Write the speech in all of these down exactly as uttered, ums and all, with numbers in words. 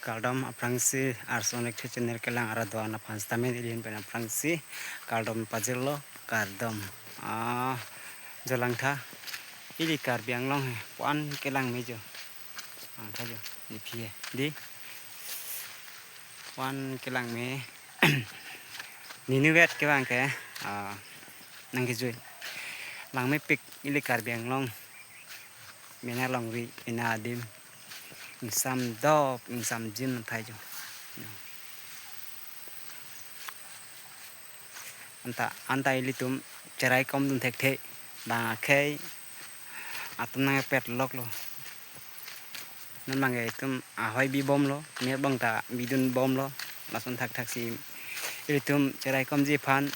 Kardom aphrangsi, arson ek channel kelang arat do-an aphan sitame nelihin pen aphrangsi kardom pajirlo, kardom. Ah, jo langtha, ili Karbi Anglong he, puan kelang me jo. Langtha jo, nephi he, dei. Puan kelang me. Ninivet kevang ke, ah, nangkejui. Lang mepik ili Karbi Anglong. Mena longri, mena adim. Ingsam dop, ingsam jim thai jo. Anta, anta ilitum cherai kom dun thekthe. Bang akhei atum nangpet loklo. Non bang ke itum ahoi bibomlo, mir bang ta bidun bomlo. Lason thakthaksi ilitum cherai komji aphan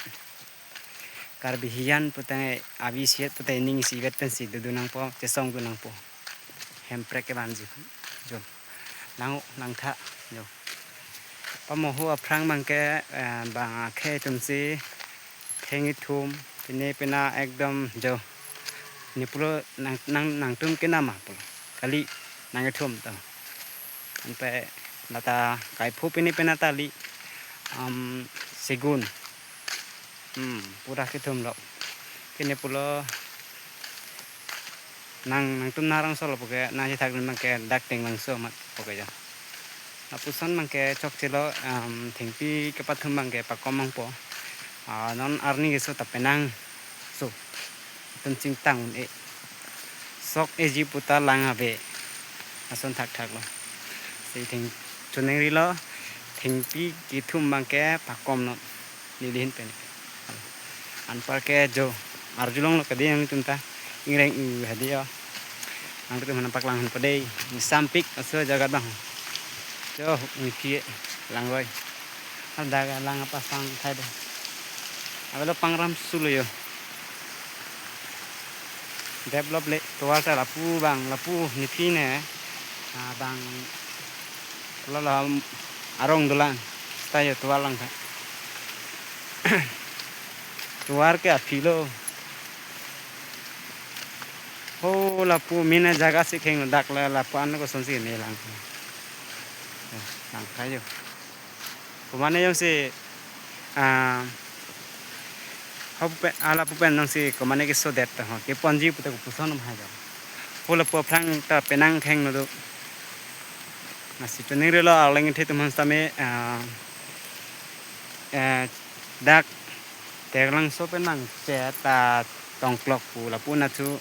Karbi hijan putang avi siet putang ning isivet pensi dodun nangpo, chesongdun nangpo. Hemprek kevanji. Jo. Lang, langtha. Jo. Pamohu aphrang bang ke, eh, bang akhei atumsi thengni thum, pine pena ekdom jo. Ne pulo nang, nang, nangtum kenam ma pulo. Kali nangkethum to. Anpe lata kaiphu pine pena ta li, um, segun. Hmm, pura kethumlo. Pine pulo nang, nangtum narang solo puke, nangchethak dun bang ke dak tenglangso amat puke jo. Lapuson bang ke chokchelo, um, thengpi kepathum bang ke pakom nangpo. Ah, non arni keso ta penangso. Itum chingtang un-e. Sok eji puta lang ave. Lason thakthaklo. Si theng choningrilo, thengpi kethum bang ke pakomnon. Nelihin pen. Anpar ke jo. Arjulonglo kadi nangtum ta. Ingreng u hadi yo. Nangtum mana paklang han padei. Ingsampik aso jagat bang. Jo, nephi langroi. Ada lang apasang thai do. Avelo pangram sulo jo. Develop le tovar ta lapu bang, lapu nephi ne. Ah, bang lalo arong dolang. Ta jo tovar langtha. Tovar ke aphilo. Ho lapu mena jaga si kheng dak la lapu an kosonsi me lang. Lang kayo. Komane jongsi, ah, ho pen, ah, lapu pen jongsi komane kesodet to ho. Keponji puta kopuson ma hajo. Ho lapu aphrang ta penang kheng no do. Lasi choningrilo arleng the tum han sitame, ah, eh, dak Teklangso pen bang che ta Tongklok pu lapu na chu.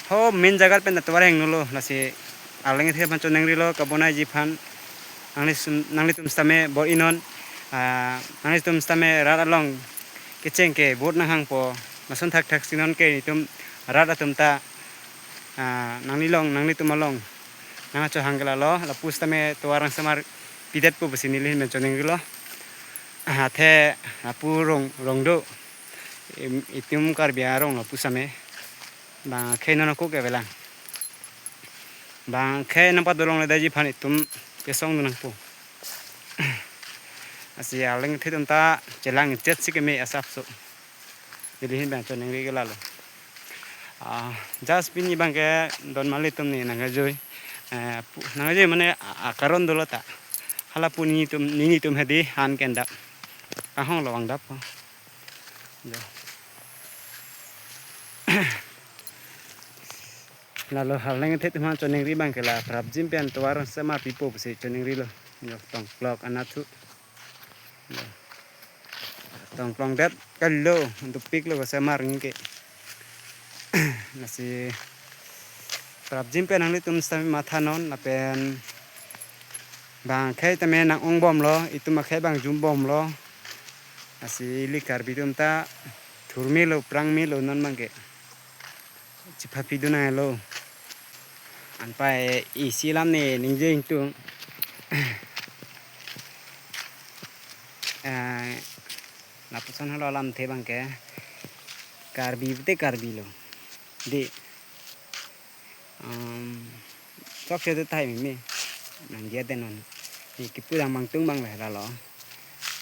Ho main jagat pen ta tovar hengno lo, lasi arleng the aphan choningrilo kabonai ji aphan. Nangli sum, nanglitum sitame bor-inon, ah, nanglitum sitame rat along kecheng ke vote nanghangpo. Lason thakthaksi non ke itum rat atum ta, ah, nanglilong, nanglitum along nangchohang ke lalo, lapu sitame tovar rangsamar pidetpo pusi nelihin pen choningrilo. Athe lapu rong, rong do. Im, itum Karbi arong lapu sitame. Bang akhei non ako ke avelang. Bang akhei nangpadolongledet ji aphan itum pesong dun nangpo. Lasi arleng the atum ta chelang chet si keme asapso. Nelihin pen choningri ke lalo. Ah, just pini bang ke don mali atum ne nangkejui. Eh, pu-, nangkejui mane a-, akaron dolo ta. Hala pu nelitum, nelitum hedi han kendap. Ahong lo vangdap. Jo. Lalo arleng the atum aphan choningri bang ke la prapjin pen tovar rangsamar pipo pusi choningrilo. Jo, Tongklok anatthu. Tongklong det kalo, dopiklo kasamar ningke. Lasi prapjin pen nanglitum sitame mathanon lapen bang akhei tame nang-ongbomlo, itum akhei bang jumbomlo. Lasi ili Karbi atum ta thurmelo, prangmelo non bang ke. Chipha pidun nanglo. Anpai isi alam ne ningje ingtung. Eh, lapuson halo alamthe bang ke. Karbi pute Karbi lo. Dei. Um, sok se thai meme. Nangji aden non. Ni kipu dang bang tung bang le lalo.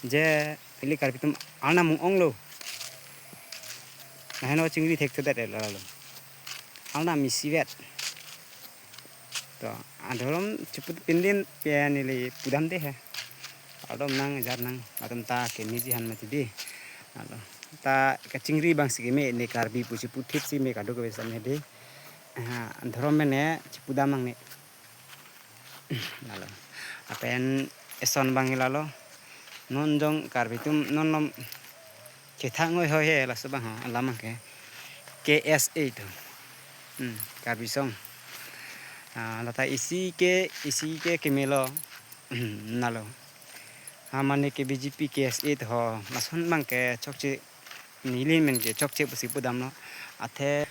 Je ili Karbi atum Arnam ong-onglo. Laheno chingri thekthedet lalo. Arnam isivet. To, adhorom chiput pindin pen ili pudam dei he. Adom nang jar nang atum ta kemeji aphan mati dei. Alo, ta kachingri abang si keme ne Karbi pu chiputhip si me kadokave same dei. Ah, adhorom mene chipudam nangne. Lalo. Lapen eson abang lalo. Non jong Karbi atum non lom kethak ngoi hoi he laso abang ho, alam abang ke K S A to. Hmm, Karbi Song. Ah, lata isi ke, isi ke kemelo. Hmm, lalo. Ha mane ke B J P K S A to ho. Lason abang ke chokche, neli men ke chokche pusi pudamlo. Athe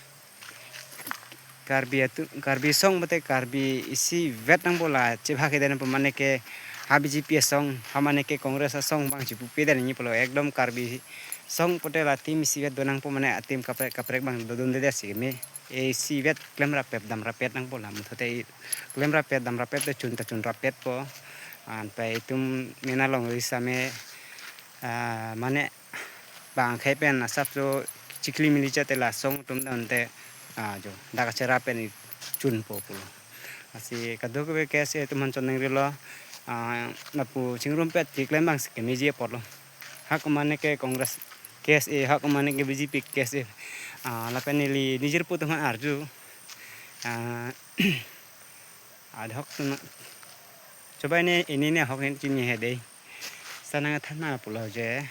Karbi atum, Karbi Song mate Karbi isivet nangpo la chebha kedet nangpo, mane ke ha B J P asong, ha mane ke Congress asong abang chipupe det nangji pulo, ekdom Karbi Song pote la atim isivet do nangpo, mane atim kaprek kaprek abang dodundedet si keme. Isivet klem rapet dam rapet nangpo la, muthote klem rapet dam rapet te chun ta chun rapetpo. Anpai itum mena longri same, ah, mane bang akhei pen asap so chikli mili chate la song atum dante, ah, jo dak achera pen chunpo pulo. Lasi kadokave K S A atum aphan choningri lo, ah, lapu chingrumpet keklem abang si kemeji apotlo. Ha ko mane ke Congress K S A, ha ko mane ke B J P K S A. Ah, lapen neli nijirpo atum aphan arju. Ah, adhok tuna. Chobai ne ini ne ahok ne chini he dei. Sanang than na pulo je.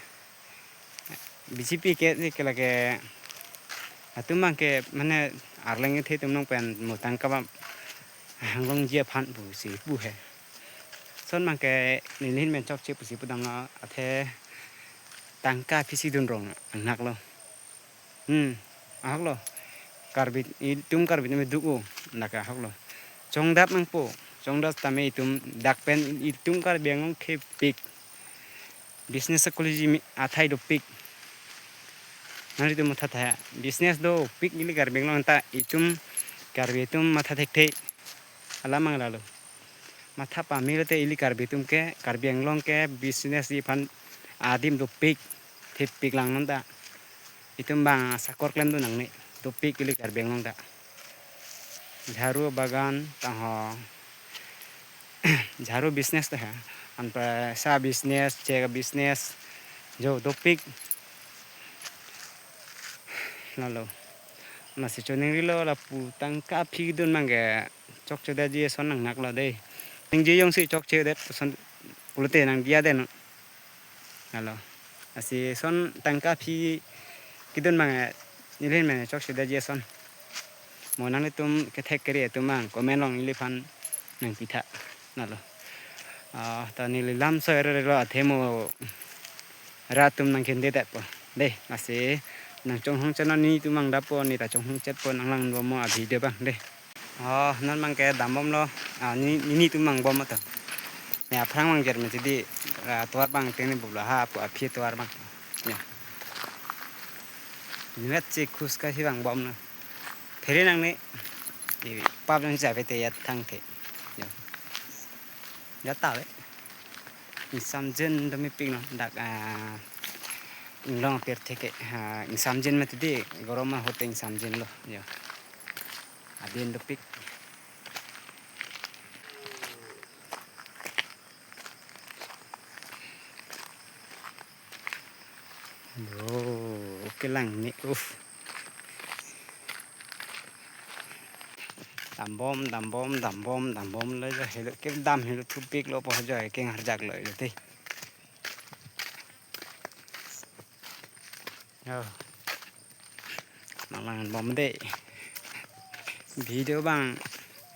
B J P ke, ke lake atum abang ke mane arleng the atum nong pen mo tangka ba hanglongji aphan pusi pu he. Lason abang ke neli men chokche pusi pudamlo, athe tangka aphi si dun rong nangnaklo. Hmm, ahoklo. Karbi, itum Karbi atum duk-o, lake ahoklo. Chongdap nangpo, chongdap tame itum dak pen itum Karbi Anglong thepik. Business akoliji mi athai dopik. Nanglitum mathatha, business dopik ili Karbi Anglong ta, itum Karbi atum matha thekthe. Alam abang lalo. Matha pame lote ili Karbi atum ke, Karbi Anglong ke business ji aphan adim dopik, thepik lang non ta. Itum abang sakor klemdun nangne, dopik ili Karbi Anglong ta. Jharu bagan tangho. Jharu business ta ha. Anpa sa business, che business, jo dopik. Lalo. Lasi choningri lo lapu tangka aphi dun abang ke chokche detji ason nangnaklo dei. Ningje jongsi chokche det ason pulote nang dia den. Lalo. Lasi ason tangka aphi kedun abang, eh, neli men chokche detji ason. Mo nanglitum kethek kere atum abang comment along neliphan nangpitha. Lalo. Ah, ta neli lam soi relo athe mo rat atum nangkende det po. Dei, lasi nangchonghong chetnon nelitum abang dapo, ne ta chonghong chetpo, nanglang bomnon a video abang dei. Oh, non abang ke dambomlo. Ah, ne, nelitum abang bom atum. Ne aphrang abang jer me chidi, ah, tovar abang teng ne bublo ha pu aphi tovar abang. Ya. Nuet si khus ka si abang bomlo. Phere nangne. Pap nang chave te ya thangthe. Ya. Ya ta ve. Ingsamjin do mepik non dak, ah, inglong apirthe ke, ah, ingsamjin mati dei, gorom ahut ingsamjin lo, yo. Adin dopik. Bro, oke lang ni, uf. Dambom, dambom, dambom, dambom lo jo helo, kedam helo thupik lo po jo, ke ngarjak lo jo te. Yo. Nanglang bom dei. Video abang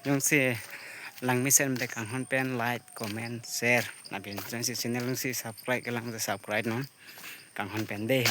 jongsi langmesen te kanghon pen like, comment, share. Lapen jongsi channel jongsi subscribe kelang te subscribe non. Kanghon pen dei.